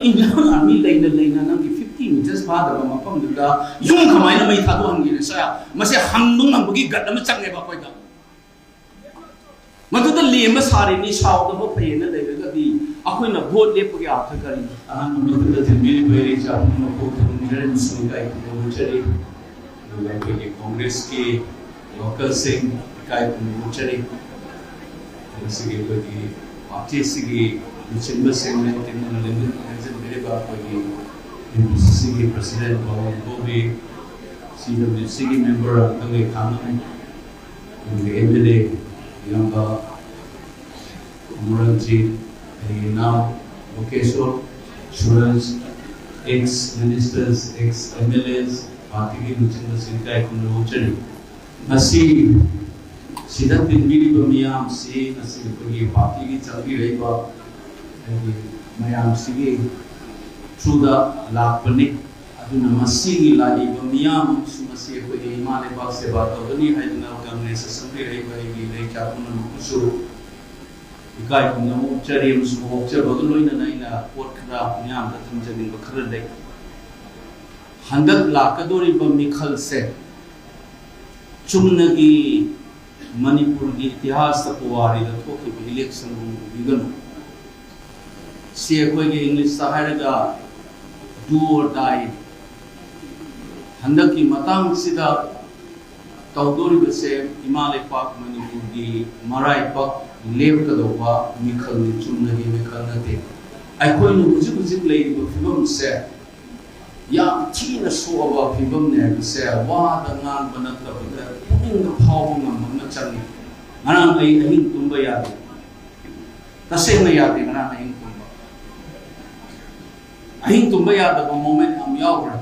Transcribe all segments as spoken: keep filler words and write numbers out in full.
Indian Army ꯂꯩꯅ ꯂꯩꯅ ꯅꯪꯒꯤ fifty meters ꯐꯥꯗꯕ ꯃꯐꯝꯗꯨꯗ ꯌꯨꯝ ꯀꯃꯥꯏꯅ ꯃꯩ ꯊꯥꯗꯣꯛꯍꯟꯒꯦꯅ ꯁꯥ, ꯃꯁꯦ ꯍꯪꯕ ꯉꯝꯕꯒꯤ ꯒꯠ ꯑꯃ ꯆꯪꯉꯦꯕ ꯑꯩꯈꯣꯏꯗ꯫ ꯃꯗꯨꯗ ꯂꯦꯝꯕ ꯁꯥꯔꯤꯅꯤ, ꯁꯥꯎꯗꯕ ꯐꯩꯌꯦꯅ ꯂꯩꯔꯒꯗꯤ ꯑꯩꯈꯣꯏꯅ ꯚꯣꯠ ꯂꯦꯞꯄꯒꯤ ꯑꯥꯔꯊ ꯀꯔꯤꯅꯣ? ꯑꯍꯥꯟꯕ ꯃꯛꯇꯗ ꯊꯤꯟꯕꯤꯔꯤꯕ ꯏꯔꯩꯆꯥ ꯄꯨꯝꯅꯃꯛꯄꯨ ꯊꯃꯣꯏ ꯊꯥꯖꯅ ꯏꯀꯥꯏ ꯈꯨꯝꯅꯕ ꯎꯠꯆꯔꯤ꯫ ꯑꯗꯨꯒ ꯑꯩꯈꯣꯏꯒꯤ ꯀꯣꯡꯒ꯭ꯔꯦꯁꯀꯤ ꯋꯥꯀꯔꯁꯤꯡ ꯏꯀꯥꯏ ꯈꯨꯝꯅꯕ ꯎꯠꯆꯔꯤ꯫ ꯉꯁꯤꯒꯤ ꯑꯩꯈꯣꯏꯒꯤ ꯄꯥꯔꯇꯤꯁꯤꯒꯤ ꯂꯨꯆꯤꯡꯕꯁꯤꯡ, ꯂꯦꯡꯇꯤꯟꯗꯨꯅ ꯂꯦꯡꯖꯟꯕꯤꯔꯤꯕ ꯑꯩꯈꯣꯏꯒꯤ ꯑꯦꯝ ꯄꯤ ꯁꯤ ꯁꯤꯒꯤ ꯄ꯭ꯔꯁꯤꯗꯦꯟ ꯄꯥꯎꯃꯤ ꯕꯣꯕꯤ, ꯁꯤ ꯗꯕ꯭ꯂꯤꯎ ꯁꯤꯒꯤ ꯃꯦꯝꯕꯔ ꯑꯪꯀꯪꯒꯩ ꯈꯥꯡꯉꯝꯃꯤ, ꯑꯗꯨꯒ ꯑꯦꯝ ꯑꯦꯜ ꯑꯦ ꯏꯌꯥꯝꯕ ꯃꯣꯔꯟꯖꯤꯠ, ꯑꯩꯒꯤ ꯏꯅꯥꯎ ꯂꯣꯀꯦꯁꯣꯔ, ꯁꯨꯔꯖ, ex ministers, ex M L As, ꯄꯥꯔꯇꯤꯒꯤ ꯂꯨꯆꯤꯡꯕꯁꯤꯡ ꯏꯀꯥꯏ ꯈꯨꯝꯅꯕ ꯎꯠꯆꯔꯤ꯫ ꯉꯁꯤ ꯁꯤꯗ ꯇꯤꯟꯕꯤꯔꯤꯕ ꯃꯤꯌꯥꯝꯁꯤ ꯉꯁꯤ ꯑꯩꯈꯣꯏꯒꯤ ꯄꯥꯔꯇꯤꯒꯤ ꯆꯪꯕꯤꯔꯛꯏꯕ ꯍꯥꯏꯗꯤ ꯃꯌꯥꯝꯁꯤꯒꯤ ꯊ꯭ꯔꯨꯗ ꯂꯥꯛꯄꯅꯤ꯫ ꯑꯗꯨꯅ ꯃꯁꯤꯒꯤ ꯂꯥꯛꯂꯤꯕ ꯃꯤꯌꯥꯝ ꯑꯃꯁꯨ ꯉꯁꯤ ꯑꯩꯈꯣꯏꯒꯤ ꯏꯃꯥ ꯂꯩꯕꯥꯛ ꯁꯦꯕꯥ ꯇꯧꯒꯅꯤ ꯍꯥꯏꯗꯨꯅ ꯀꯪꯒ꯭ꯔꯦꯁꯇ ꯆꯪꯕꯤꯔꯛꯏꯕ ꯑꯩꯒꯤ ꯏꯔꯩꯆꯥ ꯄꯨꯝꯅꯃꯛꯄꯨꯁꯨ ꯏꯀꯥꯏ ꯈꯨꯝꯅꯕ ꯎꯠꯆꯔꯤ ꯑꯃꯁꯨꯡ ꯑꯣꯛꯆꯕꯒ ꯂꯣꯏꯅꯅ ꯑꯩꯅ ꯄꯣꯠ ꯈꯔ ꯃꯤꯌꯥꯝꯗ ꯊꯝꯖꯅꯤꯡꯕ ꯈꯔ ꯂꯩ꯫ ꯍꯟꯗꯛ ꯂꯥꯛꯀꯗꯧꯔꯤꯕ ꯃꯤꯈꯜꯁꯦ ꯆꯨꯝꯅꯒꯤ ꯃꯅꯤꯄꯨꯔꯒꯤ ꯏꯇꯤꯍꯥꯁꯇ ꯄꯨꯋꯥꯔꯤꯗ ꯊꯣꯛꯈꯤꯕ ꯏꯂꯦꯛꯁꯟ ꯑꯃ ꯑꯣꯏꯕꯤꯒꯅꯨ꯫ ꯁꯤ ꯑꯩꯈꯣꯏꯒꯤ ꯏꯪꯂꯤꯁꯇ ꯍꯥꯏꯔꯒ do or die꯫ ꯍꯟꯗꯛꯀꯤ ꯃꯇꯥꯡꯁꯤꯗ ꯇꯧꯗꯣꯔꯤꯕꯁꯦ ꯏꯃꯥ ꯂꯩꯄꯥꯛ ꯃꯅꯤꯄꯨꯔꯒꯤ ꯃꯔꯥꯏꯕꯛ ꯂꯦꯞꯀꯗꯧꯕ ꯃꯤꯈꯜꯅꯤ, ꯆꯨꯝꯅꯒꯤ ꯃꯤꯈꯜ ꯅꯠꯇꯦ꯫ ꯑꯩꯈꯣꯏꯅ ꯍꯧꯖꯤꯛ ꯍꯧꯖꯤꯛ ꯂꯩꯔꯤꯕ ꯐꯤꯕꯝꯁꯦ ꯌꯥꯝ ꯊꯤꯅ ꯁꯣꯛꯑꯕ ꯐꯤꯕꯝꯅꯦ ꯍꯥꯏꯕꯁꯦ ꯋꯥꯗ ꯉꯥꯡꯕ ꯅꯠꯇꯕꯗ ꯄꯨꯛꯅꯤꯡꯗ ꯐꯥꯎꯕ ꯉꯝꯕ ꯑꯃ ꯆꯪꯉꯤ꯫ ꯉꯔꯥꯡ ꯑꯩ ꯑꯍꯤꯡ ꯇꯨꯝꯕ ꯌꯥꯗꯦ, ꯇꯁꯦꯡꯅ ꯌꯥꯗꯦ꯫ ꯉꯔꯥꯡ ꯑꯍꯤꯡ ꯇꯨꯝꯕ, ꯑꯍꯤꯡ ꯇꯨꯝꯕ ꯌꯥꯗꯕ ꯃꯣꯃꯦꯟ ꯌꯥꯝ ꯌꯥꯎꯈ꯭ꯔꯦ꯫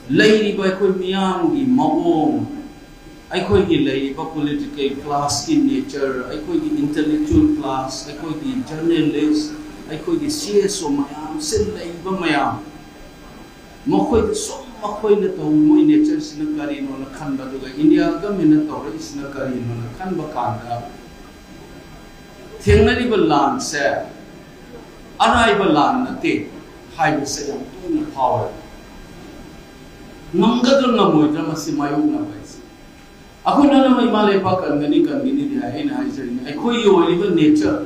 ꯂꯩꯔꯤꯕ ꯑꯩꯈꯣꯏ ꯃꯤꯌꯥꯝꯒꯤ ꯃꯑꯣꯡ, ꯑꯩꯈꯣꯏꯒꯤ ꯂꯩꯔꯤꯕ ꯄꯣꯂꯤꯇꯤꯀꯦꯜ ꯀ꯭ꯂꯥꯁꯀꯤ ꯅꯦꯆꯔ, ꯑꯩꯈꯣꯏꯒꯤ ꯏꯟꯇꯦꯂꯦꯛꯆꯨꯋꯦꯜ ꯀ꯭ꯂꯥꯁ, ꯑꯩꯈꯣꯏꯒꯤ ꯖꯔꯅꯦꯂꯤꯁ, ꯑꯩꯈꯣꯏꯒꯤ ꯁꯤ ꯑꯦꯁ ꯑꯣ ꯃꯌꯥꯝꯁꯦ, ꯂꯩꯔꯤꯕ ꯃꯌꯥꯝ ꯃꯈꯣꯏꯗ ꯁꯨꯝ ꯃꯈꯣꯏꯅ ꯇꯧ, ꯃꯣꯏ ꯅꯦꯆꯔꯁꯤꯅ ꯀꯔꯤꯅꯣꯅ ꯈꯟꯕ, ꯑꯗꯨꯒ ꯏꯟꯗꯤꯌꯥ ꯒꯃꯦꯟꯅ ꯇꯧꯔꯛꯏꯁꯤꯅ ꯀꯔꯤꯅꯣꯅ ꯈꯟꯕ ꯀꯥꯟꯗ ꯊꯦꯡꯅꯔꯤꯕ ꯂꯥꯟꯁꯦ ꯑꯔꯥꯏꯕ ꯂꯥꯟ ꯅꯠꯇꯦ ꯍꯥꯏꯕꯁꯦ ꯌꯥꯝ ꯇꯣꯏꯅ ꯐꯥꯎꯋꯦ꯫ ꯉꯝꯒꯗ꯭ꯔꯥ ꯉꯝꯃꯣꯏꯗ꯭ꯔꯥ ꯃꯁꯤ ꯃꯥꯌꯣꯛꯅꯕ ꯍꯥꯏꯁꯦ? ꯑꯩꯈꯣꯏ ꯂꯣꯏꯅꯃꯛ ꯏꯃꯥ ꯂꯩꯕꯥꯛ ꯀꯟꯒꯅꯤ, ꯀꯟꯒꯅꯤꯗꯤ ꯍꯥꯏ꯫ ꯑꯩꯅ ꯍꯥꯏꯖꯔꯤꯅꯤ, ꯑꯩꯈꯣꯏꯒꯤ ꯑꯣꯏꯔꯤꯕ ꯅꯦꯆꯔ,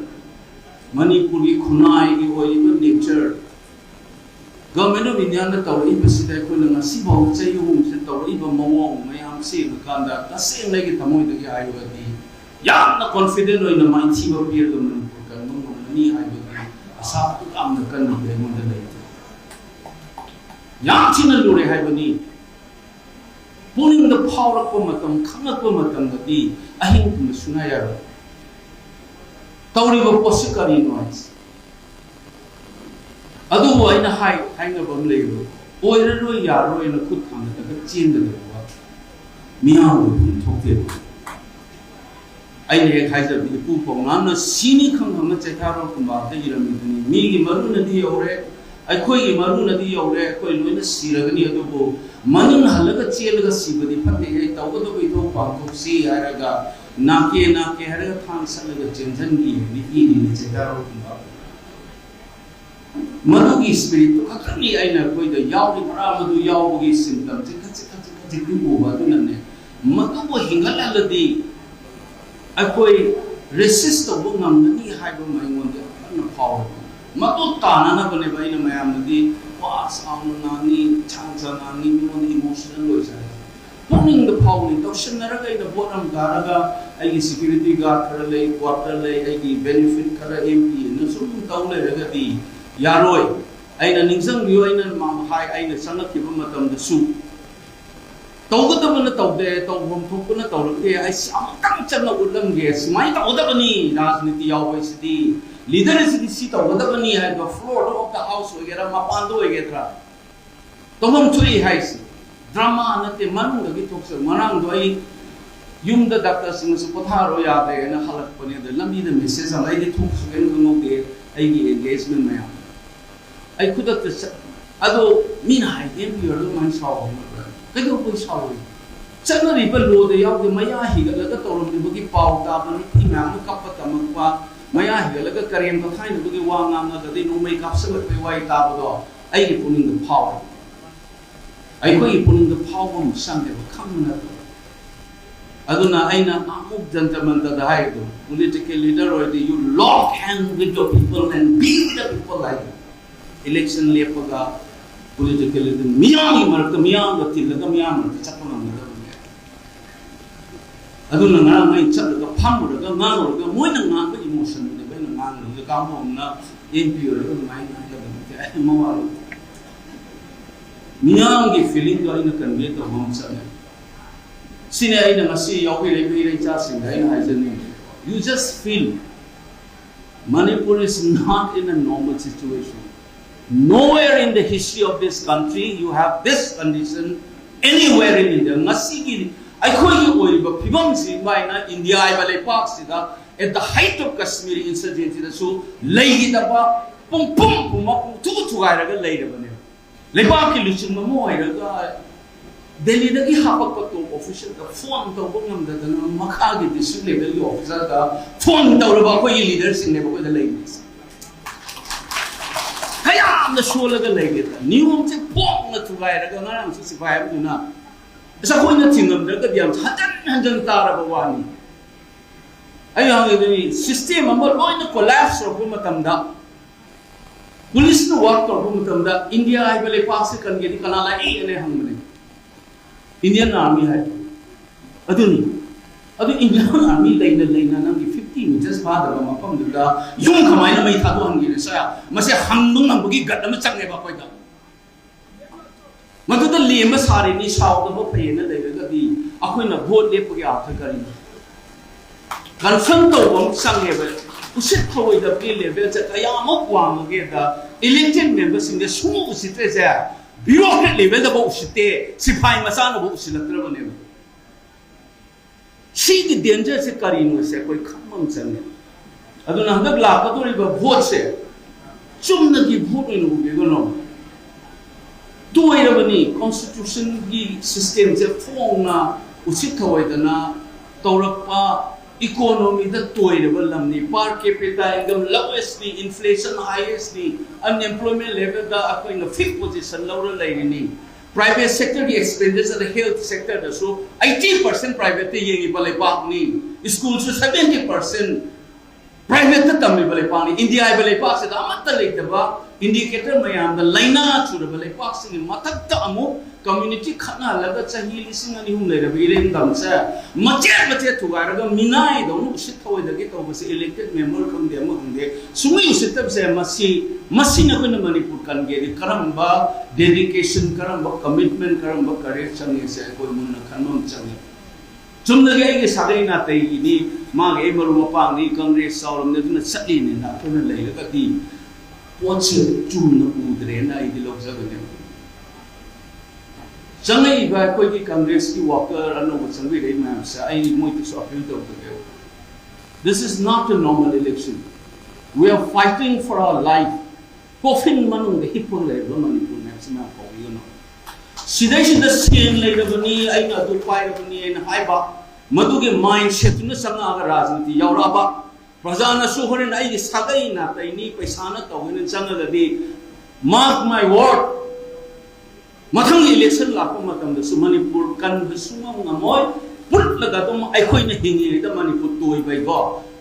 ꯃꯅꯤꯄꯨꯔꯒꯤ ꯈꯨꯟꯅꯥꯏꯒꯤ ꯑꯣꯏꯔꯤꯕ ꯅꯦꯆꯔ, ꯒꯚꯔꯟꯃꯦꯟ ꯑꯣꯐ ꯏꯟꯗꯤꯌꯥꯅ ꯇꯧꯔꯛꯏꯕꯁꯤꯗ ꯑꯩꯈꯣꯏꯅ ꯉꯁꯤꯐꯥꯎ ꯆꯍꯤ ꯑꯍꯨꯝꯁꯤꯗ ꯇꯧꯔꯛꯏꯕ ꯃꯑꯣꯡ ꯃꯌꯥꯝꯁꯤ ꯌꯦꯡꯉꯀꯥꯟꯗ, ꯇꯁꯦꯡꯅ ꯑꯩꯒꯤ ꯊꯃꯣꯏꯗꯒꯤ ꯍꯥꯏꯔꯒꯗꯤ, ꯌꯥꯝꯅ ꯀꯣꯟꯐꯤꯗꯦꯟ ꯑꯣꯏꯅ ꯃꯥꯏꯊꯤꯕ ꯄꯤꯔꯒ ꯃꯅꯤꯄꯨꯔ ꯀꯟꯕ ꯉꯝꯒꯅꯤ ꯍꯥꯏꯕꯒꯤ ꯑꯁꯥ ꯑꯗꯨꯛ ꯌꯥꯝꯅ ꯀꯟꯅ ꯑꯩꯉꯣꯟꯗ ꯂꯩ꯫ ꯌꯥꯝ ꯊꯤꯅ ꯂꯨꯔꯦ ꯍꯥꯏꯕꯅꯤ꯫ ꯄꯨꯛꯅꯤꯡꯗ ꯐꯥꯎꯔꯛꯄ ꯃꯇꯝ, ꯈꯪꯂꯛꯄ ꯃꯇꯝꯗꯗꯤ ꯑꯍꯤꯡ ꯇꯨꯝꯕ ꯁꯨꯡꯌꯥ ꯌꯥꯔꯣꯏ꯫ ꯇꯧꯔꯤꯕ ꯄꯣꯠꯁꯤ ꯀꯔꯤꯅꯣ ꯍꯥꯏꯁꯦ? ꯑꯗꯨꯕꯨ ꯑꯩꯅ ꯍꯥꯏ, ꯍꯥꯏꯅꯕ ꯑꯃ ꯂꯩꯕ, ꯑꯣꯏꯔꯔꯣꯏ, ꯌꯥꯔꯔꯣꯏꯅ ꯈꯨꯠ ꯊꯥꯡꯒꯠꯂꯒ ꯆꯦꯟꯒꯗꯕ ꯃꯤꯌꯥꯝ ꯑꯣꯏꯐꯝ ꯊꯣꯛꯇꯦꯕ꯫ ꯑꯩꯅ ꯍꯦꯛ ꯍꯥꯏꯖꯕꯗꯤ, ꯏꯄꯨ ꯄꯥꯎꯅꯥꯝꯅ ꯁꯤꯅꯤ ꯈꯪ ꯈꯪꯅ ꯆꯩꯊꯥꯔꯣꯜ ꯈꯨꯝꯕꯥꯛꯇ ꯏꯔꯝꯃꯤꯗꯨꯅꯤ꯫ ꯃꯤꯒꯤ ꯃꯔꯨꯅꯗꯤ ꯌꯧꯔꯦ, ꯑꯩꯈꯣꯏꯒꯤ ꯃꯔꯨꯅꯗꯤ ꯌꯧꯔꯦ, ꯑꯩꯈꯣꯏ ꯂꯣꯏꯅ ꯁꯤꯔꯒꯅꯤ, ꯑꯗꯨꯕꯨ ꯃꯅꯤꯡ ꯍꯜꯂꯒ ꯆꯦꯜꯂꯒ ꯁꯤꯕꯗꯤ ꯐꯠꯇꯦꯍꯦ, ꯇꯧꯒꯗꯕ ꯏꯊꯧ ꯄꯥꯡꯊꯣꯛꯁꯤ ꯍꯥꯏꯔꯒ ꯅꯥꯀꯦ ꯅꯥꯀꯦ ꯍꯥꯏꯔꯒ ꯊꯥꯡ ꯁꯠꯂꯒ ꯆꯦꯟꯁꯤꯟꯈꯤ ꯍꯥꯏꯅ ꯏꯔꯤꯅꯤ ꯆꯩꯊꯥꯔꯣꯜ ꯈꯨꯝꯕꯥꯛꯇ꯫ ꯃꯗꯨꯒꯤ ꯁ꯭ꯄꯤꯔꯤꯠꯇꯨ ꯈꯛꯇꯅꯤ ꯑꯩꯅ ꯑꯩꯈꯣꯏꯗ ꯌꯥꯎꯔꯤꯕ꯭ꯔꯥ, ꯃꯗꯨ ꯌꯥꯎꯕꯒꯤ ꯁꯤꯝꯇꯝꯁꯦ ꯈꯖꯤꯛ ꯈꯖꯤꯛ ꯈꯖꯤꯛꯇꯤ ꯎꯕ꯫ ꯑꯗꯨꯅꯅꯦ, ꯃꯗꯨꯕꯨ ꯍꯦꯟꯒꯠꯍꯜꯂꯗꯤ ꯑꯩꯈꯣꯏ ꯔꯦꯁꯤꯁ ꯇꯧꯕ ꯉꯝꯒꯅꯤ ꯍꯥꯏꯕ ꯑꯃ ꯑꯩꯉꯣꯟꯗ ꯌꯥꯝ ꯀꯟꯅ ꯐꯥꯎꯔꯦ꯫ ꯃꯗꯨ ꯇꯥꯅꯅꯕꯅꯦꯕ ꯑꯩꯅ ꯃꯌꯥꯝꯗꯗꯤ ꯋꯥ ꯆꯥꯎꯅ ꯉꯥꯡꯉꯤ, ꯁꯥꯡ ꯁꯥꯡ ꯉꯥꯡꯉꯤ, ꯃꯤꯉꯣꯟꯗ ꯏꯃꯣꯁꯅꯦꯜ ꯑꯣꯏꯖꯔꯦ꯫ ꯄꯨꯛꯅꯤꯡꯗ ꯐꯥꯎꯕꯅꯤ꯫ ꯇꯧꯁꯤꯟꯅꯔꯒ ꯑꯩꯅ ꯚꯣꯠ ꯑꯃ ꯀꯥꯔꯒ ꯑꯩꯒꯤ ꯁꯦꯀ꯭ꯌꯨꯔꯤꯇꯤ ꯒꯥꯔꯗ ꯈꯔ ꯂꯩ, ꯀ꯭ꯋꯥꯇꯔ ꯂꯩ, ꯑꯩꯒꯤ ꯕꯦꯅꯤꯐꯤꯠ ꯈꯔ ꯑꯦꯝ ꯄꯤ ꯑꯅ ꯁꯨꯝ ꯇꯧ ꯂꯩꯔꯒꯗꯤ ꯌꯥꯔꯣꯏ꯫ ꯑꯩꯅ ꯅꯤꯡꯁꯤꯡꯕꯤꯌꯨ, ꯑꯩꯅ ꯃꯥ-, ꯍꯥꯏ, ꯑꯩꯅ ꯆꯪꯂꯛꯈꯤꯕ ꯃꯇꯝꯗꯁꯨ ꯇꯧꯒꯗꯕꯅ ꯇꯧꯗꯦ, ꯇꯧꯐꯝ ꯊꯣꯛꯄꯅ ꯇꯧꯔꯛꯇꯦ꯫ ꯑꯩ ꯁꯤ ꯑꯃꯨꯛꯇꯪ ꯆꯠꯂ ꯎꯠꯂꯝꯒꯦ, ꯁꯨꯃꯥꯏꯅ ꯇꯧꯒꯗꯕꯅꯤ, ꯔꯥꯖꯅꯤꯇꯤ ꯌꯥꯎꯕ ꯍꯥꯏꯁꯤꯗꯤ, ꯂꯤꯗꯔ ꯑꯁꯤꯗꯤ ꯁꯤ ꯇꯧꯒꯗꯕꯅꯤ ꯍꯥꯏꯕꯗꯣ, floor of the house ꯑꯣꯏꯒꯦꯔꯥ, ꯃꯄꯥꯟꯗ ꯑꯣꯏꯒꯗ꯭ꯔꯥ, ꯇꯧꯐꯝ ꯊꯣꯛꯏ ꯍꯥꯏꯁꯤ꯫ ꯗ꯭ꯔꯃꯥ ꯅꯠꯇꯦ, ꯃꯅꯨꯡꯗꯒꯤ ꯊꯣꯛꯆꯕ꯫ ꯉꯔꯥꯡꯗꯣ ꯑꯩ ꯌꯨꯝꯗ ꯗꯥꯛꯇꯔꯁꯤꯡꯅꯁꯨ ꯄꯣꯊꯥꯔꯣ ꯌꯥꯗ꯭ꯔꯦꯅ ꯍꯜꯂꯛꯄꯅꯦ, ꯑꯗ ꯂꯝꯕꯤꯗ ꯃꯦꯁꯦꯖ ꯑꯃ, ꯑꯩꯗꯤ ꯊꯣꯛꯈ꯭ꯔꯒꯦꯅ ꯈꯪꯍꯧꯗꯦ, ꯑꯩꯒꯤ ꯑꯦꯡꯒꯦꯖꯃꯦꯟ ꯃꯌꯥꯝ꯫ ꯑꯩ ꯈꯨꯗꯛꯇ ꯆꯠ-, ꯑꯗꯣ ꯃꯤꯅ ꯍꯥꯏ, "ꯑꯦꯝ ꯄꯤ ꯑꯣꯏꯔꯒ ꯀꯃꯥꯏꯅ ꯁꯥꯎꯕ ꯉꯝꯕ꯭ꯔꯥ?" ꯀꯩꯗꯧꯕꯩ ꯁꯥꯎꯔꯣꯏ? ꯆꯠꯅꯔꯤꯕ ꯂꯣꯗ ꯌꯥꯎꯗꯦ, ꯃꯌꯥ ꯍꯤꯒꯠꯂꯒ ꯇꯧꯔꯝꯂꯤꯕꯒꯤ ꯄꯥꯎ ꯇꯥꯕ, ꯅꯨꯄꯤ ꯃꯌꯥꯝ ꯑꯃ ꯀꯞꯄ ꯇꯝꯃꯛꯄ, ꯃꯌꯥ ꯍꯤꯒꯠꯂꯒ ꯀꯔꯦꯝ ꯀꯊꯥꯏꯅꯕꯒꯤ ꯋꯥ ꯉꯥꯡꯉꯒꯗꯤ ꯅꯣꯡꯃꯩ ꯀꯥꯞꯁꯤꯜꯂꯛꯄꯒꯤ ꯋꯥꯔꯤ ꯇꯥꯕꯗꯣ ꯑꯩꯒꯤ ꯄꯨꯛꯅꯤꯡꯗ ꯐꯥꯎꯔꯦ꯫ ꯑꯩꯈꯣꯏꯒꯤ ꯄꯨꯛꯅꯤꯡꯗ ꯐꯥꯎꯕ ꯑꯃ ꯆꯪꯉꯦꯕ, ꯈꯪꯕ ꯅꯠꯇꯕ꯫ ꯑꯗꯨꯅ ꯑꯩꯅ ꯑꯃꯨꯛ ꯖꯟꯇꯔ ꯃꯟꯇꯔꯗ ꯍꯥꯏꯔꯤꯗꯣ, political leader ꯑꯣꯏꯔꯗꯤ you lock hand with your people and be with the people ꯍꯥꯏꯗꯣ꯫ Election ꯂꯦꯞꯄꯒ political leader ꯃꯤꯌꯥꯝꯒꯤ ꯃꯔꯛꯇ, ꯃꯤꯌꯥꯝꯒ ꯇꯤꯜꯂꯒ ꯃꯤꯌꯥꯝ ꯃꯔꯛꯇ ꯆꯠꯄ ꯉꯝꯒꯗꯕꯅꯦ꯫ ꯑꯗꯨꯅ ꯉꯔꯥꯡ ꯑꯩ ꯆꯠꯂꯒ ꯐꯝꯃꯨꯔꯒ ꯉꯥꯡꯉꯨꯔꯒ ꯃꯣꯏꯅ ꯉꯥꯡꯕ emotionꯗꯨꯅꯦꯕ ꯑꯩꯅ ꯉꯥꯡꯉꯤꯁꯦ꯫ ꯀꯥꯡꯕꯨ ꯑꯃꯅ M P ꯑꯣꯏꯔꯒ ꯑꯗꯨꯃꯥꯏꯅ ꯉꯥꯡꯒꯗꯕ ꯅꯠꯇꯦ, ꯑꯩ ꯃꯋꯥ ꯂꯧꯗꯦ꯫ ꯃꯤꯌꯥꯝꯒꯤ feelingꯗꯣ ꯑꯩꯅ convey ꯇꯧꯕ ꯑꯃ ꯆꯪꯉꯦ꯫ ꯁꯤꯅꯦ ꯑꯩꯅ ꯉꯁꯤ ꯌꯥꯎꯕꯤꯔꯛꯏꯕ ꯏꯔꯩꯆꯥꯁꯤꯡꯗ ꯑꯩꯅ ꯍꯥꯏꯖꯅꯤꯡꯉꯤ, you just feel Manipur is not in a normal situation. Nowhere in the history of this country you have this condition anywhere in India. ꯉꯁꯤꯒꯤ ꯑꯩꯈꯣꯏꯒꯤ ꯑꯣꯏꯔꯤꯕ ꯐꯤꯕꯝꯁꯤ ꯃꯥꯏꯅ ꯏꯟꯗꯤꯌꯥ ꯍꯥꯏꯕ ꯂꯩꯄꯥꯛꯁꯤꯗ, at the height of Kashmiri insurgencyꯗꯁꯨ ꯂꯩꯈꯤꯗꯕ, ꯄꯨꯡ ꯄꯨꯝ ꯄꯨꯝꯃ ꯄꯨꯡꯊꯨ ꯊꯨꯒꯥꯏꯔꯒ ꯂꯩꯔꯕꯅꯦꯕ꯫ ꯂꯩꯕꯥꯛꯀꯤ ꯂꯨꯆꯤꯡꯕ ꯑꯃ ꯑꯣꯏꯔꯒ ꯗꯦꯜꯂꯤꯗꯒꯤ ꯍꯥꯄꯛꯄ top officialꯗ phone ꯇꯧꯕ ꯉꯝꯗꯗꯅ ꯃꯈꯥꯒꯤ district levelꯒꯤ officerꯗ phone ꯇꯧꯔꯕ ꯑꯩꯈꯣꯏꯒꯤ leaderꯁꯤꯡꯅꯦꯕ ꯑꯩꯈꯣꯏꯗ ꯂꯩꯔꯤꯁꯦ꯫ ꯀꯌꯥꯝꯅ ꯁꯣꯜꯂꯒ ꯂꯩꯒꯦꯗ, ꯅꯤꯌꯣꯝꯁꯦ ꯐꯣꯡꯅ ꯊꯨꯒꯥꯏꯔꯒ ꯉꯔꯥꯡꯁꯨ ꯁꯤꯐꯥꯏ ꯑꯃꯗꯨꯅ ꯑꯁ ꯑꯩꯈꯣꯏꯅ ꯊꯤꯡꯉꯝꯗ꯭ꯔꯒꯗꯤ ꯌꯥꯝ ꯍꯟꯖꯟ ꯍꯟꯖꯟ ꯇꯥꯔꯕ ꯋꯥꯅꯤ꯫ ꯑꯩ ꯍꯪꯉꯤꯗꯨꯅꯤ, system ꯑꯃ ꯂꯣꯏꯅ collapse ꯇꯧꯔꯛꯄ ꯃꯇꯝꯗ, policeꯅ work ꯇꯧꯔꯛꯄ ꯃꯇꯝꯗ ꯏꯟꯗꯤꯌꯥ ꯍꯥꯏꯕ ꯂꯩꯄꯥꯛꯁꯦ ꯀꯟꯒꯦꯗꯤ ꯀꯅꯥ ꯂꯥꯛꯏ ꯑꯅ ꯍꯪꯕꯅꯦ꯫ Indian Army ꯍꯥꯏ꯫ ꯑꯗꯨꯅꯤ꯫ ꯑꯗꯨ Indian Army ꯂꯩꯅ ꯂꯩꯅ ꯅꯪꯒꯤ fifty meters ꯐꯥꯗꯕ ꯃꯐꯝꯗꯨꯗ ꯌꯨꯝ ꯀꯃꯥꯏꯅ ꯃꯩ ꯊꯥꯗꯣꯛꯍꯟꯒꯦꯅ ꯁꯥ ꯃꯁꯦ ꯍꯪꯕ ꯉꯝꯕꯒꯤ gut ꯑꯃ ꯆꯪꯉꯦꯕ ꯑꯩꯈꯣꯏꯗ꯫ ꯃꯗꯨꯗ ꯂꯦꯝꯕ ꯁꯥꯔꯤꯅꯤ, ꯁꯥꯎꯗꯕ ꯐꯩꯌꯦꯅ ꯂꯩꯔꯒꯗꯤ ꯑꯩꯈꯣꯏꯅ vote ꯂꯦꯞꯄꯒꯤ ꯑꯥꯔꯊ ꯀꯔꯤꯅꯣ? Confront ꯇꯧꯕ ꯑꯃ ꯆꯪꯉꯦꯕ꯫ ꯎꯁꯤꯠ ꯊꯑꯣꯏꯗꯕꯒꯤ levelꯁꯦ ꯀꯌꯥꯃꯨꯛ ꯋꯥꯡꯉꯒꯦꯗ, elected memberꯁꯤꯡꯁꯦ ꯁꯨꯡꯎ ꯎꯁꯤꯠꯇ꯭ꯔꯤꯁꯦ, bureaucrat levelꯗꯐꯥꯎ ꯎꯁꯤꯠꯇꯦ, ꯁꯤꯐꯥꯏ ꯃꯆꯥꯅꯐꯥꯎ ꯎꯁꯤꯜꯂꯛꯇ꯭ꯔꯕꯅꯦꯕ꯫ ꯁꯤꯒꯤ dangerꯁꯦ ꯀꯔꯤꯅꯣꯁꯦ ꯑꯩꯈꯣꯏ ꯈꯪꯕ ꯑꯃ ꯆꯪꯉꯦ꯫ ꯑꯗꯨꯅ ꯍꯟꯗꯛ ꯂꯥꯛꯀꯗꯧꯔꯤꯕ voteꯁꯦ ꯆꯨꯝꯅꯒꯤ vote ꯑꯣꯏꯅ ꯎꯕꯤꯒꯅꯣ꯫ ꯇꯣꯏꯔꯕꯅꯤ constitutionꯒꯤ systemꯁꯦ ꯐꯣꯡꯅ ꯎꯁꯤꯠ ꯊꯑꯣꯏꯗꯅ ꯇꯧꯔꯛꯄ, Economyꯗ ꯇꯣꯏꯔꯕ ꯂꯝꯅꯤ꯫ Per capita income lowestꯅꯤ, inflation highestꯅꯤ, unemployment levelꯗ ꯑꯩꯈꯣꯏꯅ fifth position ꯂꯧꯔ ꯂꯩꯔꯤꯅꯤ꯫ Private sectorꯒꯤ expenditure health sectorꯗꯁꯨ eighty percent privateꯇ ꯌꯦꯡꯉꯤꯕ ꯂꯩꯕꯥꯛꯅꯤ꯫ Schoolꯁꯨ seventy percent privateꯇ ꯇꯝꯃꯤꯕ ꯂꯩꯕꯥꯛꯅꯤ꯫ India ꯍꯥꯏꯕ ꯂꯩꯕꯥꯛꯁꯤꯗ ꯑꯃꯠꯇ ꯂꯩꯇꯕ indicator ꯃꯌꯥꯝꯗ ꯂꯥꯏꯅꯥ ꯆꯨꯔꯕ ꯂꯩꯕꯥꯛꯁꯤꯒꯤ ꯃꯊꯛꯇ ꯑꯃꯨꯛ community ꯈꯠꯅꯍꯜꯂꯒ ꯆꯍꯤ ꯂꯤꯁꯤꯡ ꯑꯅꯤ ꯑꯍꯨꯝ ꯂꯩꯔꯕ ꯏꯔꯦꯡꯗꯝꯁꯦ ꯃꯆꯦꯠ ꯃꯆꯦꯠ ꯊꯨꯒꯥꯏꯔꯒ ꯃꯤꯅꯥꯏꯗꯧꯅ ꯎꯁꯤꯠ ꯊꯑꯣꯏꯗꯒꯤ ꯇꯧꯕꯁꯦ elected member ꯈꯪꯗꯦ ꯑꯃ ꯈꯪꯗꯦ ꯁꯨꯡꯎ ꯎꯁꯤꯠꯇꯕꯁꯦ ꯃꯁꯤ ꯃꯁꯤꯅ ꯑꯩꯈꯣꯏꯅ ꯃꯅꯤꯄꯨꯔ ꯀꯟꯒꯦꯗꯤ ꯀꯔꯝꯕ dedication, ꯀꯔꯝꯕ commitment, ꯀꯔꯝꯕ courage ꯆꯪꯉꯤꯁꯦ ꯑꯩꯈꯣꯏ ꯃꯨꯟꯅ ꯈꯟꯕ ꯑꯃ ꯆꯪꯉꯤ꯫ ꯆꯨꯝꯅꯒꯤ ꯑꯩꯒꯤ ꯁꯥꯒꯩ ꯅꯥꯇꯩꯒꯤꯅꯤ, ꯃꯥꯒꯤ ꯑꯩ ꯃꯔꯨꯞ ꯃꯄꯥꯡꯅꯤ, ꯀꯪꯒ꯭ꯔꯦꯁ ꯆꯥꯎꯔꯝꯅꯤ ꯑꯗꯨꯅ ꯆꯠꯂꯤꯅꯦꯅ ꯑꯩꯈꯣꯏꯅ ꯂꯩꯔꯒꯗꯤ ꯄꯣꯠꯁꯦ ꯆꯨꯝꯅ ꯎꯗ꯭ꯔꯦꯅ ꯑꯩꯗꯤ ꯂꯧꯖꯕꯅꯦ꯫ ꯆꯪꯉꯛꯏꯕ ꯑꯩꯈꯣꯏꯒꯤ ꯀꯪꯒ꯭ꯔꯦꯁꯀꯤ worker ꯑꯅꯧꯕ ꯆꯪꯕꯤꯔꯛꯏ ꯃꯌꯥꯝꯁꯦ ꯑꯩ ꯃꯣꯏꯗꯁꯨ appeal ꯇꯧꯖꯒꯦ꯫ This is not a normal election. We are fighting for our life. Coffin ꯃꯅꯨꯡꯗ ꯍꯤꯞꯄꯒ ꯂꯩꯔꯕ ꯃꯅꯤꯄꯨꯔ ꯃꯌꯥꯝꯁꯤ ꯃꯌꯥꯝ ꯀꯧꯕꯤꯒꯅꯨ꯫ ꯁꯤꯗꯩꯁꯤꯗ ꯁꯦꯟ ꯂꯩꯔꯕꯅꯤ, ꯑꯩꯅ ꯑꯗꯨ ꯄꯥꯏꯔꯕꯅꯤ ꯍꯥꯏꯅ ꯍꯥꯏꯕ, ꯃꯗꯨꯒꯤ mindsetꯇꯨꯅ ꯆꯪꯉꯛꯑꯒ ꯔꯥꯖꯅꯤꯇꯤ ꯌꯥꯎꯔꯛꯑꯕ, ꯄ꯭ꯔꯖꯥꯅꯁꯨ ꯍꯣꯔꯦꯟ ꯑꯩꯒꯤ ꯁꯥꯒꯩ ꯅꯥꯇꯩꯅꯤ, ꯄꯩꯁꯥꯅ ꯇꯧꯒꯅꯤ ꯆꯪꯉꯒꯗꯤ, mark my word, ꯃꯊꯪꯒꯤ election ꯂꯥꯛꯄ ꯃꯇꯝꯗꯁꯨ ꯃꯅꯤꯄꯨꯔ ꯀꯟꯕ ꯁꯨꯡꯉꯝ ꯉꯝꯃꯣꯏ꯫ ꯄꯨꯠꯂꯒ ꯑꯗꯨꯝ ꯑꯩꯈꯣꯏꯅ ꯍꯤꯡꯉꯤꯉꯩꯗ ꯃꯅꯤꯄꯨꯔ ꯇꯣꯏꯕꯩꯀꯣ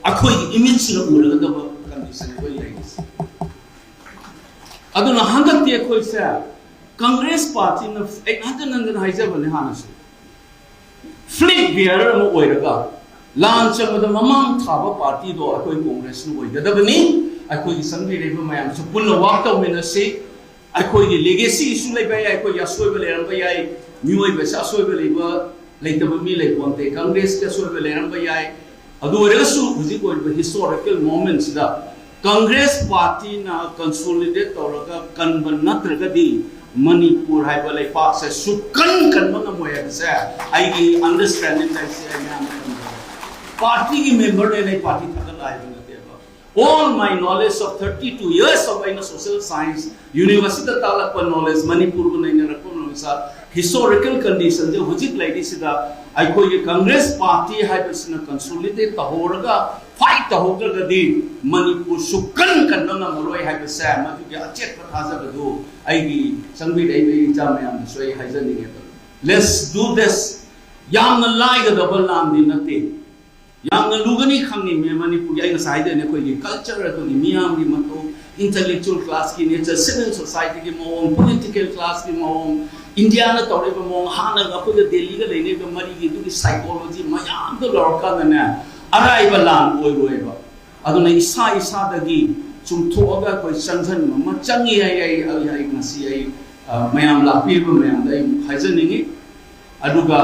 ꯑꯩꯈꯣꯏꯒꯤ image ꯁꯤꯅ ꯎꯔꯒꯗꯕ condition ꯑꯩꯈꯣꯏ ꯂꯩꯔꯤꯁꯦ꯫ ꯑꯗꯨꯅ ꯍꯟꯗꯛꯇꯤ ꯑꯩꯈꯣꯏꯁꯦ ꯀꯪꯒ꯭ꯔꯦꯁ ꯄꯥꯔꯇꯤꯅ, ꯑꯩ ꯍꯟꯖꯤꯟ ꯍꯟꯖꯤꯟ ꯍꯥꯏꯖꯕꯅꯦ ꯍꯥꯟꯅꯁꯨ, flag bearer ꯑꯃ ꯑꯣꯏꯔꯒ ꯂꯥꯟ ꯆꯪꯕꯗ ꯃꯃꯥꯡ ꯊꯥꯕ ꯄꯥꯔꯇꯤꯗꯣ ꯑꯩꯈꯣꯏ ꯀꯣꯡꯒ꯭ꯔꯦꯁꯅ ꯑꯣꯏꯒꯗꯕꯅꯤ꯫ ꯑꯩꯈꯣꯏꯒꯤ ꯆꯪꯕꯤꯔꯛꯏꯕ ꯃꯌꯥꯝꯁꯨ ꯄꯨꯟꯅ work ꯇꯧꯃꯤꯟꯅꯁꯤ꯫ ꯑꯩꯈꯣꯏꯒꯤ legacy issue ꯂꯩꯕ ꯌꯥꯏ, ꯑꯩꯈꯣꯏꯒꯤ ꯑꯁꯣꯏꯕ ꯂꯩꯔꯝꯕ ꯌꯥꯏ, ꯃꯤꯑꯣꯏꯕꯁꯦ ꯑꯁꯣꯏꯕ ꯂꯩꯕ ꯂꯩꯇꯕ ꯃꯤ ꯂꯩꯄꯣꯟꯇꯦ꯫ ꯀꯪꯒ꯭ꯔꯦꯁꯀꯤ ꯑꯁꯣꯏꯕ ꯂꯩꯔꯝꯕ ꯌꯥꯏ꯫ ꯑꯗꯨ ꯑꯣꯏꯔꯒꯁꯨ ꯍꯧꯖꯤꯛ ꯑꯣꯏꯔꯤꯕ historical momentꯁꯤꯗ ꯀꯪꯒ꯭ꯔꯦꯁ ꯄꯥꯔꯇꯤꯅ consolidate ꯇꯧꯔꯒ ꯀꯟꯕ ꯅꯠꯇ꯭ꯔꯒꯗꯤ ꯃꯅꯤꯄꯨꯔ ꯍꯥꯏꯕ ꯂꯩꯄꯥꯛꯁꯦ ꯁꯨꯀꯟ ꯀꯟꯕ ꯉꯝꯃꯣꯏ ꯍꯥꯏꯕꯁꯦ ꯑꯩꯒꯤ understanding ꯂꯩꯁꯦ ꯑꯩ ꯃꯌꯥꯝꯗ ꯊꯝꯖꯒꯦ꯫ ꯄꯥꯔꯇꯤꯒꯤ memberꯅꯦꯅ ꯑꯩ ꯄꯥꯔꯇꯤ ꯊꯥꯒꯠꯂ ꯍꯥꯏꯕ ꯅꯠꯇꯦꯕ꯫ All my knowledge of thirty two years of ꯑꯩꯅ social science universityꯗ ꯇꯥꯛꯂꯛꯄ knowledge, ꯃꯅꯤꯄꯨꯔꯕꯨ ꯅꯩꯅꯔꯛꯄ knowledge, ꯍꯤꯁꯇꯣꯔꯤꯀꯦꯜ ꯀꯟꯗꯤꯁꯟꯁꯦ ꯍꯧꯖꯤꯛ ꯂꯩꯔꯤꯁꯤꯗ ꯑꯩꯈꯣꯏꯒꯤ ꯀꯪꯒ꯭ꯔꯦꯁ ꯄꯥꯔꯇꯤ ꯍꯥꯏꯕꯁꯤꯅ ꯀꯟꯁꯣꯂꯤꯗꯦꯠ ꯇꯧꯍꯧꯔꯒ ꯐꯥꯏꯠ ꯇꯧꯍꯧꯗ꯭ꯔꯒꯗꯤ ꯃꯅꯤꯄꯨꯔ ꯁꯨꯛꯀꯟ ꯀꯟꯕ ꯉꯝꯃꯔꯣꯏ ꯍꯥꯏꯕꯁꯦ ꯃꯗꯨꯒꯤ ꯑꯆꯦꯠꯄ ꯊꯥꯖꯕꯗꯨ ꯑꯩꯒꯤ ꯆꯪꯕꯤꯔꯛꯏꯕ ꯏꯆꯥ ꯃꯌꯥꯝꯗꯁꯨ ꯑꯩ ꯍꯥꯏꯖꯅꯤꯡꯉꯦ꯫ Let's do this. ꯌꯥꯝꯅ ꯂꯥꯏꯒꯗꯕ ꯂꯥꯟꯗꯤ ꯅꯠꯇꯦ꯫ ꯌꯥꯝꯅ ꯂꯨꯒꯅꯤ ꯈꯪꯉꯤ꯫ ꯃꯦ-, ꯃꯅꯤꯄꯨꯔꯒꯤ ꯑꯩ ꯉꯁꯥꯏ ꯍꯥꯏꯗꯣꯏꯅꯦ ꯑꯩꯈꯣꯏꯒꯤ ꯀꯜꯆꯔ, ꯑꯩꯈꯣꯏꯒꯤ ꯃꯤꯌꯥꯝꯒꯤ ꯃꯇꯧ, ꯏꯟꯇꯂꯦꯛꯆꯨꯋꯦꯜ ꯀ꯭ꯂꯥꯁꯀꯤ ꯅꯦꯆꯔ, ꯁꯤꯚꯤꯜ ꯁꯣꯁꯥꯏꯇꯤꯒꯤ ꯃꯑꯣꯡ, ꯄꯣꯂꯤꯇꯤꯀꯦꯜ ꯀ꯭ꯂꯥꯁꯀꯤ ꯃꯑꯣꯡ, ꯏꯟꯗꯤꯌꯥꯅ ꯇꯧꯔꯤꯕ ꯃꯑꯣꯡ, ꯍꯥꯟꯅꯒ ꯑꯩꯈꯣꯏꯒ ꯗꯦꯜꯂꯤꯒ ꯂꯩꯅꯔꯤꯕ ꯃꯔꯤꯒꯤ ꯑꯗꯨꯒꯤ ꯁꯥꯏꯀꯣꯂꯣꯖꯤ ꯃꯌꯥꯝꯗꯣ ꯂꯧꯔꯀꯥꯟꯗꯅꯦ ꯑꯔꯥꯏꯕ ꯂꯥꯟ ꯑꯣꯏꯔꯣꯏꯕ꯫ ꯑꯗꯨꯅ ꯏꯁꯥ ꯏꯁꯥꯗꯒꯤ ꯆꯨꯝꯊꯣꯛꯑꯒ ꯑꯩꯈꯣꯏ ꯆꯪꯁꯤꯟꯕ ꯑꯃ ꯆꯪꯉꯤ ꯍꯥꯏ ꯑꯩ, ꯑꯩ, ꯑꯩ ꯉꯁꯤ ꯑꯩ, ꯑ, ꯃꯌꯥꯝ ꯂꯥꯛꯄꯤꯔꯤꯕ ꯃꯌꯥꯝꯗ ꯑꯩ ꯑꯃꯨꯛ ꯍꯥꯏꯖꯅꯤꯡꯉꯤ꯫ ꯑꯗꯨꯒ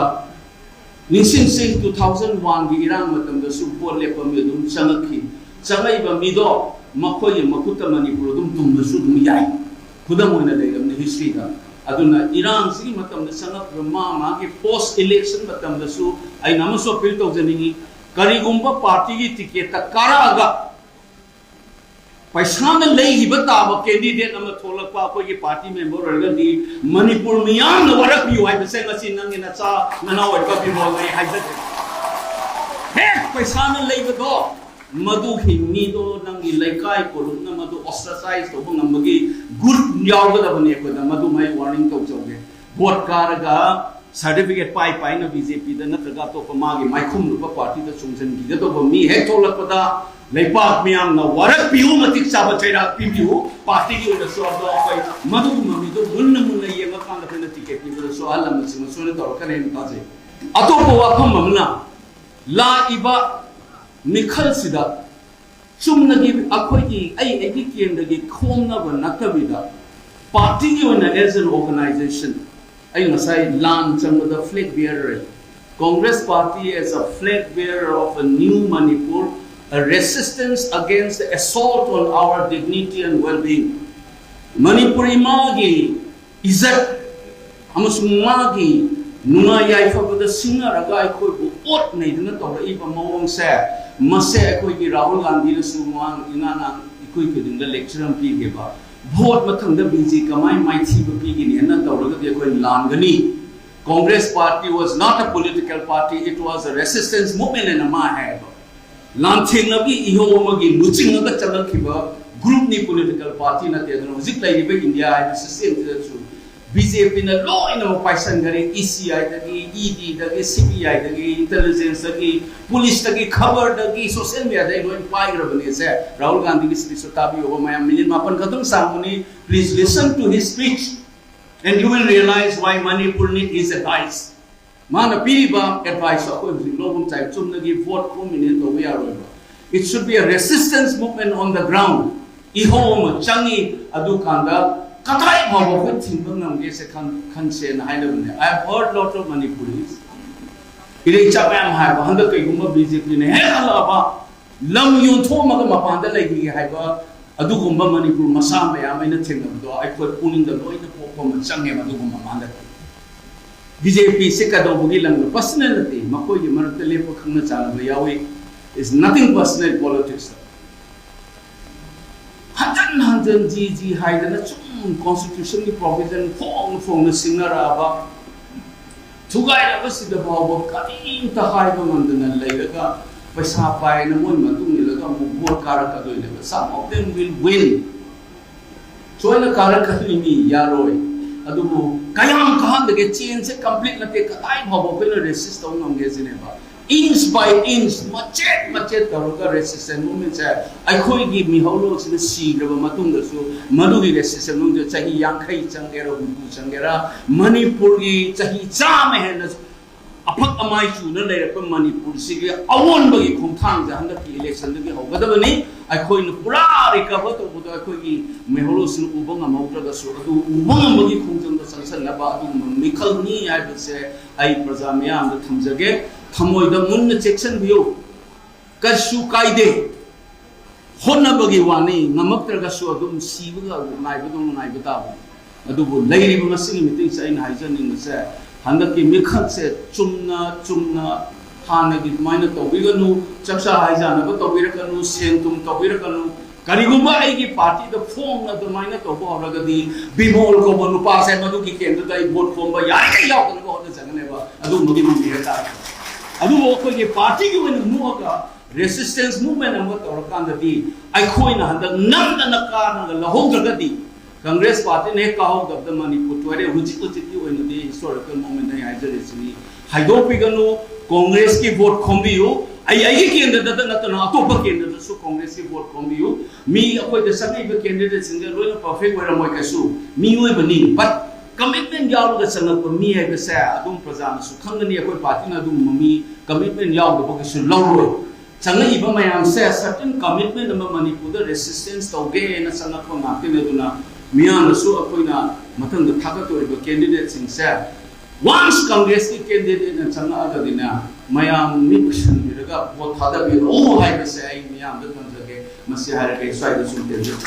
ꯅꯤꯡꯁꯤꯡꯁꯤ, ꯇꯨ ꯊꯥꯎꯖꯟ ꯋꯥꯟꯒꯤ ꯏꯔꯥꯡ ꯃꯇꯝꯗꯁꯨ ꯚꯣꯠ ꯂꯦꯞꯄ ꯃꯤ ꯑꯗꯨꯝ ꯆꯪꯉꯛꯈꯤ꯫ ꯆꯪꯉꯛꯏꯕ ꯃꯤꯗꯣ ꯃꯈꯣꯏꯒꯤ ꯃꯈꯨꯠꯇ ꯃꯅꯤꯄꯨꯔ ꯑꯗꯨꯝ ꯇꯨꯝꯕꯁꯨ ꯑꯗꯨꯝ ꯌꯥꯏ꯫ ꯈꯨꯗꯝ ꯑꯣꯏꯅ ꯂꯩꯔꯕꯅꯤ ꯍꯤꯁꯇ꯭ꯔꯤꯗ꯫ ꯑꯗꯨꯅ ꯏꯔꯥꯡꯁꯤꯒꯤ ꯃꯇꯝꯗ ꯆꯪꯉꯛꯄ ꯃꯥ ꯃꯥꯒꯤ ꯄꯣꯁ ꯏꯂꯦꯛꯁꯟ ꯃꯇꯝꯗꯁꯨ ꯑꯩꯅ ꯑꯃꯁꯨ ꯑꯄꯤꯜ ꯇꯧꯖꯅꯤꯡꯉꯤ, ꯀꯔꯤꯒꯨꯝꯕ ꯄꯥꯔꯇꯤꯒꯤ ꯇꯤꯀꯦꯠꯇ ꯀꯥꯔꯛꯑꯒ ꯄꯩꯁꯥꯅ ꯂꯩꯈꯤꯕ ꯇꯥꯕ ꯀꯦꯟꯗꯤꯗꯦꯠ ꯑꯃ ꯊꯣꯛꯂꯛꯄ ꯑꯩꯈꯣꯏꯒꯤ ꯄꯥꯔꯇꯤ ꯃꯦꯝꯕꯔ ꯑꯣꯏꯔꯒꯗꯤ ꯃꯅꯤꯄꯨꯔ ꯃꯤꯌꯥꯝꯅ ꯋꯥꯔꯛꯄꯤꯌꯨ ꯍꯥꯏꯕꯁꯦ ꯉꯁꯤ ꯅꯪꯒꯤ ꯅꯆꯥ ꯅꯅꯥꯎ ꯑꯣꯏꯔꯤꯕ ꯕꯤꯃꯣꯜꯅ ꯑꯩ ꯍꯥꯏꯖꯒꯦ꯫ ꯍꯦꯛ ꯄꯩꯁꯥꯅ ꯂꯩꯕꯗꯣ, ꯃꯗꯨꯒꯤ ꯃꯤꯗꯣ ꯅꯪꯒꯤ ꯂꯩꯀꯥꯏ ꯀꯣꯂꯨꯞꯅ ꯃꯗꯨ ꯑꯣꯁꯇ꯭ꯔꯁꯥꯏꯁ ꯇꯧꯕ ꯉꯝꯕꯒꯤ ꯒꯨꯟ ꯌꯥꯎꯒꯗꯕꯅꯤ ꯑꯩꯈꯣꯏꯗ꯫ ꯃꯗꯨꯃ ꯑꯩ ꯋꯥꯔꯅꯤꯡ ꯇꯧꯖꯧꯒꯦ꯫ ꯚꯣꯠ ꯀꯥꯔꯒ ꯁꯥꯔꯇꯤꯐꯤꯀꯦꯠ ꯄꯥꯏ ꯄꯥꯏꯅ ꯕꯤ ꯖꯦ ꯄꯤꯗ ꯅꯠꯇ꯭ꯔꯒ ꯑꯇꯣꯞꯄ ꯃꯥꯒꯤ ꯃꯥꯏꯈꯨꯝꯂꯨꯕ ꯄꯥꯔꯇꯤꯗ ꯆꯣꯡꯁꯤꯟꯈꯤꯒꯗꯧꯕ ꯃꯤ ꯍꯦꯛ ꯊꯣꯛꯂꯛꯄꯗ ꯂꯩꯄꯥꯛ ꯃꯤꯌꯥꯝꯅ ꯋꯥꯔꯛꯄꯤꯌꯨ, ꯃꯇꯤꯛ ꯆꯥꯕ ꯆꯩꯔꯥꯛ ꯄꯤꯕꯤꯌꯨ꯫ ꯄꯥꯔꯇꯤꯒꯤ ꯑꯣꯏꯅꯁꯨ ꯑꯗꯣ ꯑꯩꯈꯣꯏ ꯃꯗꯨꯒꯨꯝꯕ ꯃꯤꯗꯨ ꯃꯨꯟꯅ ꯃꯨꯟꯅ ꯌꯦꯡꯉꯀꯥꯟꯗ ꯑꯩꯈꯣꯏꯅ ꯇꯤꯀꯦꯠ ꯄꯤꯕꯗꯁꯨ ꯑꯍꯜ ꯂꯃꯟꯁꯤꯡꯅ ꯁꯣꯏꯅ ꯇꯧꯔꯛꯀꯅꯤ ꯍꯥꯏꯅ ꯊꯥꯖꯩ꯫ ꯑꯇꯣꯞꯄ ꯋꯥꯐꯝ ꯑꯃꯅ, ꯂꯥꯛꯏꯕ ꯃꯤꯈꯜꯁꯤꯗ ꯆꯨꯝꯅꯒꯤ ꯑꯩꯈꯣꯏꯒꯤ ꯑꯩ ꯑꯩꯒꯤ ꯀꯦꯟꯗ꯭ꯔꯒꯤ ꯈꯣꯝꯅꯕ ꯅꯠꯇꯕꯤꯗ ꯄꯥꯔꯇꯤꯒꯤ ꯑꯣꯏꯅ as an organization ꯑꯩ ꯉꯁꯥꯏ ꯂꯥꯟ ꯆꯪꯕꯗ flag bearer, Congress party as a flag bearer of a new Manipur, a resistance against the assault on our dignity and well-being. Manipur ꯏꯃꯥꯒꯤ ꯏꯖꯠ ꯑꯃꯁꯨꯡ ꯃꯥꯒꯤ ꯅꯨꯡꯉꯥꯏ ꯌꯥꯏꯐꯕꯗ ꯁꯤꯡꯅꯔꯒ ꯑꯩꯈꯣꯏꯕꯨ ꯑꯣꯠ ꯅꯩꯗꯨꯅ ꯇꯧꯔꯛꯏꯕ ꯃꯑꯣꯡꯁꯦ, ꯃꯁꯦ ꯑꯩꯈꯣꯏꯒꯤ ꯔꯥꯍꯨꯜ ꯒꯥꯟꯙꯤꯅꯁꯨ ꯃꯃꯥꯡ ꯏꯉꯥ ꯉꯥꯡ ꯏꯀꯨꯏ ꯈꯨꯗꯤꯡꯗ ꯂꯦꯛꯆꯔ ꯑꯃ ꯄꯤꯈꯤꯕ꯫ ꯚꯣꯠ ꯃꯊꯪꯗ ꯕꯤ ꯖꯦ ꯄꯤ ꯀꯃꯥꯏ ꯃꯥꯏꯊꯤꯕ ꯄꯤꯒꯅꯤ ꯍꯥꯏꯅ ꯇꯧꯔꯒꯗꯤ ꯑꯩꯈꯣꯏ ꯂꯥꯟꯒꯅꯤ꯫ Congress party was not a political party, it was a resistance movement ꯑꯅ ꯃꯥ ꯍꯥꯏꯌꯦꯕ꯫ ꯂꯥꯟꯊꯦꯡꯅꯕꯒꯤ ꯏꯍꯧ ꯑꯃꯒꯤ ꯂꯨꯆꯤꯡꯉꯒ ꯆꯠꯂꯛꯈꯤꯕ ꯒ꯭ꯔꯨꯞꯅꯤ, ꯄꯣꯂꯤꯇꯤꯀꯦꯜ ꯄꯥꯔꯇꯤ ꯅꯠꯇꯦ꯫ ꯑꯗꯨꯅ ꯍꯧꯖꯤꯛ ꯂꯩꯔꯤꯕ ꯏꯟꯗꯤꯌꯥ ꯍꯥꯏꯕ ꯁꯤꯁꯇꯦꯝꯁꯤꯗꯁꯨ ꯕꯤ ꯖꯦ ꯄꯤꯅ ꯂꯣꯏꯅꯃꯛ ꯄꯥꯏꯁꯟꯈꯔꯦ꯫ ꯏ ꯁꯤ ꯑꯥꯏꯗꯒꯤ, ꯏ ꯗꯤꯗꯒꯤ, ꯁꯤ ꯕꯤ ꯑꯥꯏꯗꯒꯤ, ꯏꯟꯇꯦꯂꯤꯖꯦꯟꯁꯇꯒꯤ, ꯄꯨꯂꯤꯁꯇꯒꯤ, ꯈꯕꯔꯗꯒꯤ, ꯁꯣꯁꯤꯌꯦꯜ ꯃꯦꯗꯤꯌꯥꯗꯒꯤ ꯂꯣꯏꯅ ꯄꯥꯏꯈ꯭ꯔꯕꯅꯦꯁꯦ꯫ ꯔꯥꯍꯨꯜ ꯒꯥꯟꯙꯤꯒꯤ ꯁ꯭ꯄꯤꯆꯇꯣ ꯇꯥꯕꯤꯌꯣꯕ ꯃꯌꯥꯝ, ꯃꯤꯅꯤꯠ ꯃꯥꯄꯟ ꯈꯛꯇꯪ ꯁꯥꯡꯕꯅꯤ꯫ Please listen to his speech and you will realize why Manipur need his advice. ꯃꯥꯅ ꯄꯤꯔꯤꯕ ꯑꯦꯗꯚꯥꯏꯁꯇꯣ ꯑꯩꯈꯣꯏ ꯍꯧꯖꯤꯛ ꯂꯧꯕ ꯆꯥꯏ꯫ ꯆꯨꯝꯅꯒꯤ ꯚꯣꯠ ꯈꯣꯝꯃꯤꯅꯦꯅ ꯇꯧꯕ ꯌꯥꯔꯣꯏꯕ꯫ It should be a resistance movement on the ground. ꯏꯍꯧ ꯑꯃ ꯆꯪꯉꯤ꯫ ꯑꯗꯨꯀꯥꯟꯗ ꯀꯗꯥꯏ ꯐꯥꯎꯕ ꯑꯩꯈꯣꯏ ꯊꯤꯡꯕ ꯉꯝꯒꯦꯁꯦ ꯈꯟ-, ꯈꯟꯁꯦꯅ ꯍꯥꯏꯅꯕꯅꯦ꯫ I have heard lot of Manipuris, ꯏꯔꯩꯆꯥ ꯃꯌꯥꯝ ꯍꯥꯏꯕ, ꯍꯟꯗꯛ ꯀꯩꯒꯨꯝꯕ ꯕꯤ ꯖꯦ ꯄꯤꯅ ꯍꯦꯛ ꯍꯜꯂꯛꯑꯕ, ꯂꯝ ꯌꯣꯟꯊꯣꯛꯑꯝꯃꯒ ꯃꯄꯥꯟꯗ ꯂꯩꯈꯤꯒꯦ ꯍꯥꯏꯕ ꯑꯗꯨꯒꯨꯝꯕ ꯃꯅꯤꯄꯨꯔ ꯃꯆꯥ ꯃꯌꯥꯝ ꯑꯩꯅ ꯊꯦꯡꯅꯕꯗꯣ ꯑꯩꯈꯣꯏ ꯄꯨꯛꯅꯤꯡꯗ ꯂꯣꯏꯅ ꯄꯣꯛꯄ ꯑꯃ ꯆꯪꯉꯦꯕ꯫ ꯑꯗꯨꯒꯨꯝꯕ ꯃꯥꯟꯅꯗꯦ꯫ ꯕꯤ ꯖꯦ ꯄꯤꯁꯦ ꯀꯩꯗꯧꯕꯒꯤ ꯂꯝꯅꯣ? ꯄꯔꯁꯅꯦꯜ ꯅꯠꯇꯦ, ꯃꯈꯣꯏꯒꯤ ꯃꯔꯛꯇ ꯂꯦꯞꯄ ꯈꯪꯅ ꯆꯥꯟꯅꯕ ꯌꯥꯎꯏ꯫ It's nothing personal politics. ꯍꯟꯖꯟ ꯍꯟꯖꯟ ꯖꯤ ꯖꯤ ꯍꯥꯏꯗꯅ ꯁꯨꯝ ꯀꯣꯟꯁꯇꯤꯇ꯭ꯌꯨꯁꯟꯒꯤ ꯄ꯭ꯔꯣꯚꯤꯖꯟ ꯐꯣꯡ ꯐꯣꯡꯅ ꯁꯤꯡꯅꯔꯛꯑꯕ, ꯊꯨꯒꯥꯏꯔꯕꯁꯤꯗ ꯐꯥꯎꯕ ꯀꯔꯤꯝꯇ ꯍꯥꯏꯕ ꯉꯝꯗꯅ ꯂꯩꯔꯒ, ꯄꯩꯁꯥ ꯄꯥꯏꯅ ꯃꯣꯏ ꯃꯇꯨꯡ ꯏꯜꯂꯒ ꯑꯃꯨꯛ vote ꯀꯥꯔꯛꯀꯗꯣꯏꯅꯦꯕ꯫ Some of them will win. ꯁꯣꯏꯅ ꯀꯥꯔꯛꯀꯗꯣꯏꯅꯤ, ꯌꯥꯔꯣꯏ꯫ ꯑꯗꯨꯕꯨ ꯀꯌꯥꯝ ꯀꯥꯍꯟꯗꯒꯦ? ꯆꯦꯟꯁꯦ ꯀꯝꯄ꯭ꯂꯤꯠ ꯅꯠꯇꯦ, ꯀꯗꯥꯏ ꯐꯥꯎꯕ ꯑꯩꯈꯣꯏꯅ ꯔꯦꯁꯤꯁ ꯇꯧ ꯉꯝꯒꯦ ꯁꯤꯅꯦꯕ꯫ Inch by inch, ꯃꯆꯦꯠ ꯃꯆꯦꯠ ꯇꯧꯔꯒ ꯔꯦꯁꯤꯁꯇꯦꯟꯁ ꯃꯨꯚꯃꯦꯟꯁꯦ ꯑꯩꯈꯣꯏꯒꯤ ꯃꯤꯍꯧꯔꯣꯜꯁꯤꯅ ꯁꯤꯈ꯭ꯔꯕ ꯃꯇꯨꯡꯗꯁꯨ ꯃꯗꯨꯒꯤ ꯔꯦꯁꯤꯁꯇꯦꯟꯁ ꯃꯨꯚꯃꯦꯟꯁꯦ ꯆꯍꯤ ꯌꯥꯡꯈꯩ ꯆꯪꯒꯦꯔꯥ, ꯍꯨꯝꯐꯨ ꯆꯪꯒꯦꯔꯥ, ꯃꯅꯤꯄꯨꯔꯒꯤ ꯆꯍꯤ ꯆꯥꯝꯃ ꯍꯦꯟꯅ ꯑꯐꯛ ꯑꯃꯥꯏ ꯆꯨꯅ ꯂꯩꯔꯛꯄ ꯃꯅꯤꯄꯨꯔꯁꯤꯒꯤ ꯑꯑꯣꯟꯕꯒꯤ ꯈꯣꯡꯊꯥꯡꯁꯦ ꯍꯟꯗꯛꯀꯤ ꯏꯂꯦꯛꯁꯟꯗꯒꯤ ꯍꯧꯒꯗꯕꯅꯤ꯫ ꯑꯩꯈꯣꯏꯅ ꯄꯨꯔꯥ ꯔꯤꯀꯚꯔ ꯇꯧꯕꯗ ꯑꯩꯈꯣꯏꯒꯤ ꯃꯤꯍꯧꯔꯣꯜꯁꯤꯡ ꯎꯕ ꯉꯝꯍꯧꯗ꯭ꯔꯒꯁꯨ, ꯑꯗꯨ ꯎꯕ ꯉꯝꯕꯒꯤ ꯈꯣꯡꯖꯪꯗ ꯆꯪꯁꯤꯟꯅꯕ ꯑꯗꯨꯒꯨꯝꯕ ꯃꯤꯈꯜꯅꯤ ꯍꯥꯏꯕꯁꯦ ꯑꯩ ꯄ꯭ꯔꯖꯥ ꯃꯤꯌꯥꯝꯗ ꯊꯝꯖꯒꯦ꯫ ꯊꯃꯣꯏꯗ ꯃꯨꯟꯅ ꯆꯦꯛꯁꯤꯟꯕꯤꯌꯨ꯫ ꯀꯩꯁꯨ ꯀꯥꯏꯗꯦ꯫ ꯍꯣꯠꯅꯕꯒꯤ ꯋꯥꯅꯤ, ꯉꯝꯃꯛꯇ꯭ꯔꯒꯁꯨ ꯑꯗꯨꯝ ꯁꯤꯕꯒ ꯉꯥꯏꯕꯗꯧꯅ ꯉꯥꯏꯕ ꯇꯥꯕꯅꯤ꯫ ꯑꯗꯨꯕꯨ ꯂꯩꯔꯤꯕ ꯉꯁꯤꯒꯤ ꯃꯤꯇꯤꯡꯁꯦ ꯑꯩꯅ ꯍꯥꯏꯖꯅꯤꯡꯕꯁꯦ, ꯍꯟꯗꯛꯀꯤ ꯃꯤꯈꯜꯁꯦ ꯆꯨꯝꯅ ꯆꯨꯝꯅ ꯍꯥꯟꯅꯒꯤ ꯑꯗꯨꯃꯥꯏꯅ ꯇꯧꯕꯤꯒꯅꯨ, ꯆꯥꯛꯆꯥ ꯍꯩꯖꯥꯟꯅꯕ ꯇꯧꯕꯤꯔꯛꯀꯅꯨ, ꯁꯦꯟ ꯊꯨꯝ ꯇꯧꯕꯤꯔꯛꯀꯅꯨ, ꯀꯔꯤꯒꯨꯝꯕ ꯑꯩꯒꯤ ꯄꯥꯔꯇꯤꯗ ꯐꯣꯡꯅ ꯑꯗꯨꯃꯥꯏꯅ ꯇꯧꯕ ꯍꯧꯔꯒꯗꯤ, ꯕꯤꯃꯣꯜ ꯀꯧꯕ ꯅꯨꯄꯥꯁꯦ ꯃꯗꯨꯒꯤ ꯀꯦꯟꯗ꯭ꯔꯗ ꯑꯩ ꯚꯣꯠ ꯈꯣꯝꯕ ꯌꯥꯔꯤꯈꯩ ꯌꯥꯎꯗꯅꯕ ꯍꯣꯠꯅꯖꯒꯅꯦꯕ꯫ ꯑꯗꯨꯒꯨꯝꯕꯒꯤ ꯃꯃꯤ ꯍꯥꯏꯇꯥꯔꯦ꯫ ꯑꯗꯨꯕꯨ ꯑꯩꯈꯣꯏꯒꯤ ꯄꯥꯔꯇꯤꯒꯤ ꯑꯣꯏꯅ ꯅꯣꯛꯑꯒ ꯔꯦꯁꯤꯁꯇꯦꯟꯁ ꯃꯨꯚꯃꯦꯟ ꯑꯃ ꯇꯧꯔꯀꯥꯟꯗꯗꯤ, ꯑꯩꯈꯣꯏꯅ ꯍꯟꯗꯛ ꯅꯝꯗꯅ ꯀꯥꯔꯒ ꯂꯧꯍꯧꯗ꯭ꯔꯒꯗꯤ, ꯀꯪꯒ꯭ꯔꯦꯁ ꯄꯥꯔꯇꯤꯅ ꯍꯦꯛ ꯀꯥꯍꯧꯗꯕꯗ ꯃꯅꯤꯄꯨꯔ ꯇꯣꯏꯔꯦ꯫ ꯍꯧꯖꯤꯛ ꯍꯧꯖꯤꯛꯀꯤ ꯑꯣꯏꯅꯗꯤ ꯍꯤꯁꯇꯣꯔꯤꯀꯦꯜ ꯃꯣꯃꯦꯟ ꯑꯩ ꯍꯥꯏꯖꯔꯤꯁꯤꯅꯤ꯫ ꯍꯥꯏꯗꯣꯛꯄꯤꯒꯅꯨ꯫ ꯀꯣꯡꯒ꯭ꯔꯦꯁꯀꯤ ꯚꯣꯠ ꯈꯣꯝꯕꯤꯌꯨ꯫ ꯑꯩ ꯑꯩꯒꯤ ꯀꯦꯟꯗ꯭ꯔꯗ ꯅꯠꯇꯅ ꯑꯇꯣꯞꯄ ꯀꯦꯟꯗ꯭ꯔꯗꯁꯨ ꯀꯣꯡꯒ꯭ꯔꯦꯁꯀꯤ ꯚꯣꯠ ꯈꯣꯝꯕꯤꯌꯨ꯫ ꯃꯤ ꯑꯩꯈꯣꯏꯗ ꯆꯪꯉꯛꯏꯕ ꯀꯦꯟꯗꯤꯗꯦꯠꯁꯤꯡꯁꯦ ꯂꯣꯏꯅ ꯄꯔꯐꯦꯛ ꯑꯣꯏꯔꯝꯃꯣꯏ ꯀꯩꯁꯨ, ꯃꯤꯑꯣꯏꯕꯅꯤ꯫ ꯕꯠ ꯀꯃꯤꯠꯃꯦꯟ ꯌꯥꯎꯔꯒ ꯆꯪꯉꯛꯄ ꯃꯤ ꯍꯥꯏꯕꯁꯦ ꯑꯗꯨꯝ ꯄ꯭ꯔꯖꯥꯅꯁꯨ ꯈꯪꯒꯅꯤ꯫ ꯑꯩꯈꯣꯏ ꯄꯥꯔꯇꯤꯅ ꯑꯗꯨꯒꯨꯝꯕ ꯃꯤ ꯀꯃꯤꯠꯃꯦꯟ ꯌꯥꯎꯗꯕ ꯀꯩꯁꯨ ꯂꯧꯔꯣꯏ꯫ ꯆꯪꯉꯛꯏꯕ ꯃꯌꯥꯝꯁꯦ ꯁꯔꯇꯟ ꯀꯃꯤꯠꯃꯦꯟ ꯑꯃ, ꯃꯅꯤꯄꯨꯔꯗ ꯔꯦꯁꯤꯁꯇꯦꯟꯁ ꯇꯧꯒꯦꯅ ꯆꯪꯉꯛꯄ ꯉꯥꯛꯇꯅꯤ꯫ ꯑꯗꯨꯅ ꯃꯤꯌꯥꯝꯅꯁꯨ ꯑꯩꯈꯣꯏꯅ ꯃꯊꯪꯗ ꯊꯥꯒꯠꯇꯣꯔꯤꯕ ꯀꯦꯟꯗꯤꯗꯦꯠꯁꯤꯡꯁꯦ, ꯋꯥꯟꯁ ꯀꯪꯒ꯭ꯔꯦꯁꯀꯤ ꯀꯦꯟꯗꯤꯗꯦꯠꯅ ꯆꯪꯉꯛꯑꯒꯗꯤꯅꯦ, ꯃꯌꯥꯝ ꯃꯤꯠ ꯎꯏꯁꯤꯟꯕꯤꯔꯒ ꯚꯣꯠ ꯊꯥꯗꯕꯤꯔꯛꯎ ꯍꯥꯏꯕꯁꯦ ꯑꯩ ꯃꯤꯌꯥꯝꯗ ꯊꯝꯖꯒꯦ꯫ ꯃꯁꯤ ꯍꯥꯏꯔꯒ ꯑꯩ ꯁ꯭ꯋꯥꯏꯗ ꯁꯨꯝ ꯇꯦꯟꯖꯔꯦ꯫